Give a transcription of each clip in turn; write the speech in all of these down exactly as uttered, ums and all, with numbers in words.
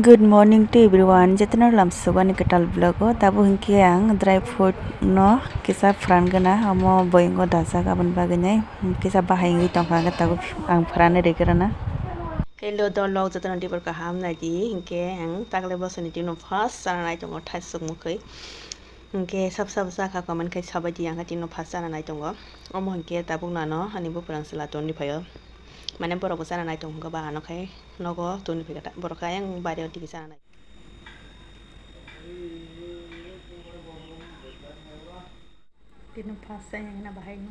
Good morning to everyone, jotono lamsugani kwtal vlog o. Tabuk hinkhe ang dry fruit no kisa phrangana, omo boyong o dajak, aboni bagwi nai kisa bahai wngwi tongkha, hwnkhe tabuk ang phrani rwgwrana. Hello dolok, jotono tibor kaham naidi, hinkhe ang taklai bosoni tino first chana nai tongo thaisuk mwkhwi. Hinkhe sab sab sakha comment khai sabai di, ang khe tino first chana nai tongo. Omo hinkhe tabuk nano ani buphurang chwla toni phaio. Mane borok bo chana nai tongo ba ano khai nogo toni phaikha ta, borok khe ayang bari o tigi chana nai. Tino first chana nai bahai no.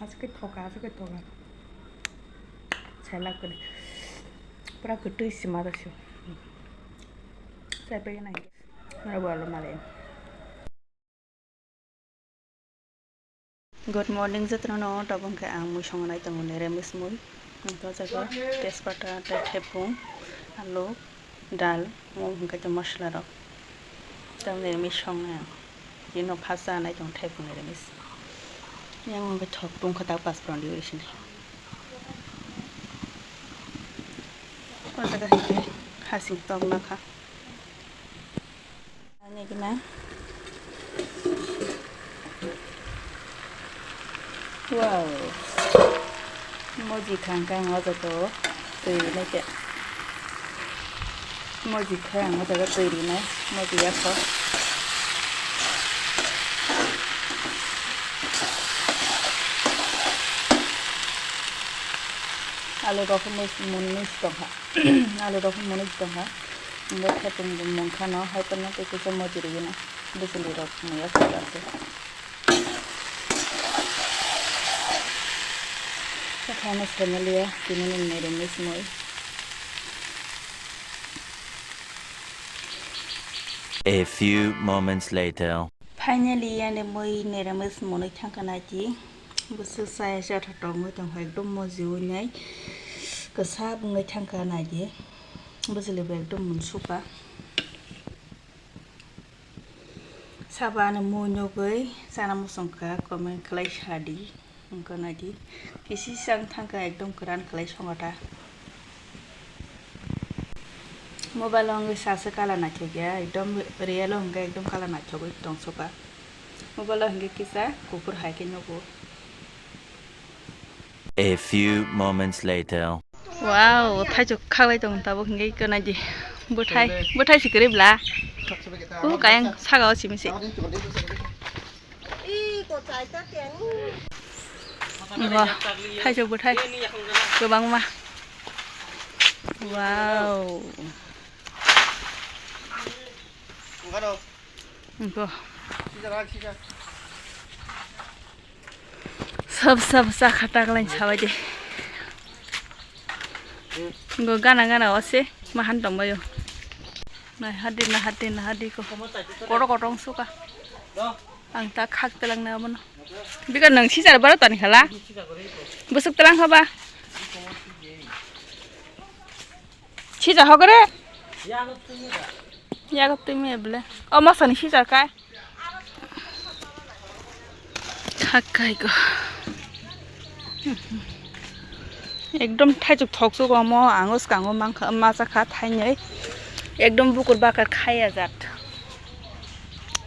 Aswk khe thoka, aswk khe thoka. Selak kwrwi. Pura kwtwi sima rw sio. Chai pegwi nai. Mara bo alo male. Good morning jotono, tabuk khe ang mui songnai tongo, niramis mui. Ang to jaga tejpata tei thaiphung, alu, dal, omo hwnkhe tei masala rok. Tamni niramis songnai ang. Bini ulo pha chanai tongo thaiphung niramis. Yang hwnkhe thok tungkha ta paspron di bai sini. O jaga hwnkhe hasing tok nakha. Ani gina. Wow. Moji khang khe ang o jaga o twi rinai khe. Moji khe ang o jaga twi rinai. Moji yaphar. Alu rok mui, mui, mui tongkha. Alu rok mui tongkha. Hingke khetung mungkha no hai tongma tei kisa moji rigino bwswlwi rok muya khajago. Khaino saimanliya tini nwng niramis mui. A few moments later. Finally, ani mui niramis mui thangkha naidi. Bwswk chaya chatha tongwi tongkha, ekdom mojiwi nai kwchap wngwi thangkha naidi. Bwswlwi bo ekdom munsukha. Sabo ani mui nugwi chana muchungkha, comment khlai sadi. Wngkha naidi. Kisi chang thangkha, ekdom kwran khlai songota. Mobile o wngwi sasa colour naithok ya, ekdom real o hwnkhe ekdom colour naithogwi tongsoka. Mobile o hwnkhe kisa kuphur hai khe nugo. A few moments later. Wow, thaichuk khaklai tong tabuk hwnkhe khe naidi. Bwthai, bwthai si kwrwi bla. U kayang saka o simi si. Bo, thaichuk bwthai kwbangma. Wow. Bo. Sab sab sa khata kalain sabai de. Go gana gana ose mahan tongbayo. Nai hadi na hadi na hadi ko. Koto koto wng suka. Ang ta khak telang na bono. Bika nang sijar baro tani khala. Busuk telang khaba. Sija hogre. Yago tumi eble. O masa ni sija kai. Khakai go. Ekdom thaichuk thokchuk omo ang o skango mangkha, masa kha thainwi. Ekdom bukur bakar khaya jat.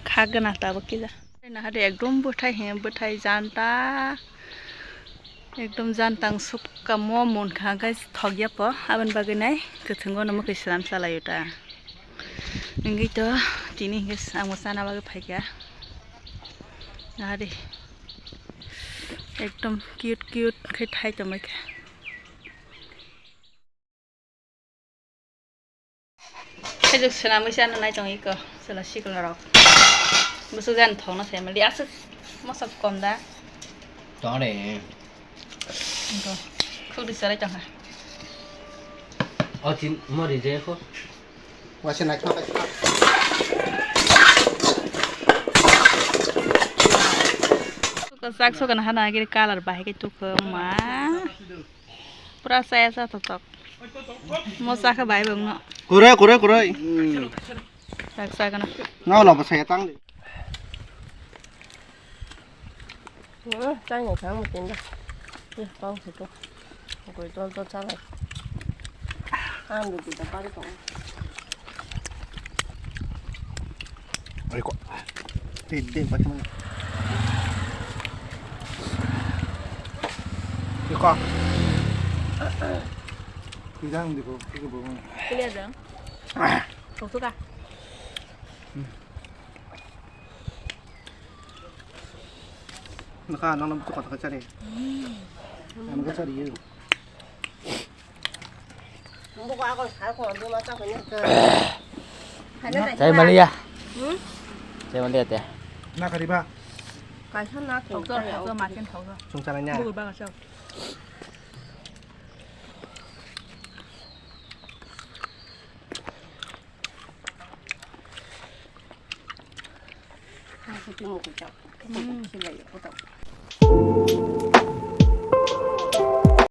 Khagwna tabuk kisa. Nahade ekdom bwthai he bwthai janta. Ekdom jantang sukamo munkha hwnkhe thokya po, aboni bagwi nai kwthwngo no mwkhwi swnam chalaio ta. Wngwi to tini hwnkhe ang bo chana bagwi phaikha. Nahadi ekdom cute cute khe thai tongbaikha. Khaijuk swnamwi chana nai tong iko, chwla sikla rok. Bwswk jani thokna sai mali, aswk mosa kom da. Tong de. Iko, khuk di salai tong ha. O tin mori je ko. Wase nai khna. Sak sok na hana giri color bahai ke tuk ma. Pura saya sa tok tok. Mo sa kha bai bang no. Kore, kore, kore. Sak sa kana. Nau lo ba saya tang de. Chai nai khang mo tin da. Ye pau se to. Koi tol tol cha lai. Ang du da pari ko. Ai ko. Te te ba chuma. Iko. Kidang diko, kiko bo. Kiliya dang. Kau suka. Naka nang nam tukar tukar cari. Nang ka cari ye. Chai maliya. Hmm? Chai maliya te. Na kari ba? Kaisa na thok thok thok makin thok thok. Sung chalai na. Bugur ba kaisa. Ang suti mo ko chak. Hmm. Silai ko ta.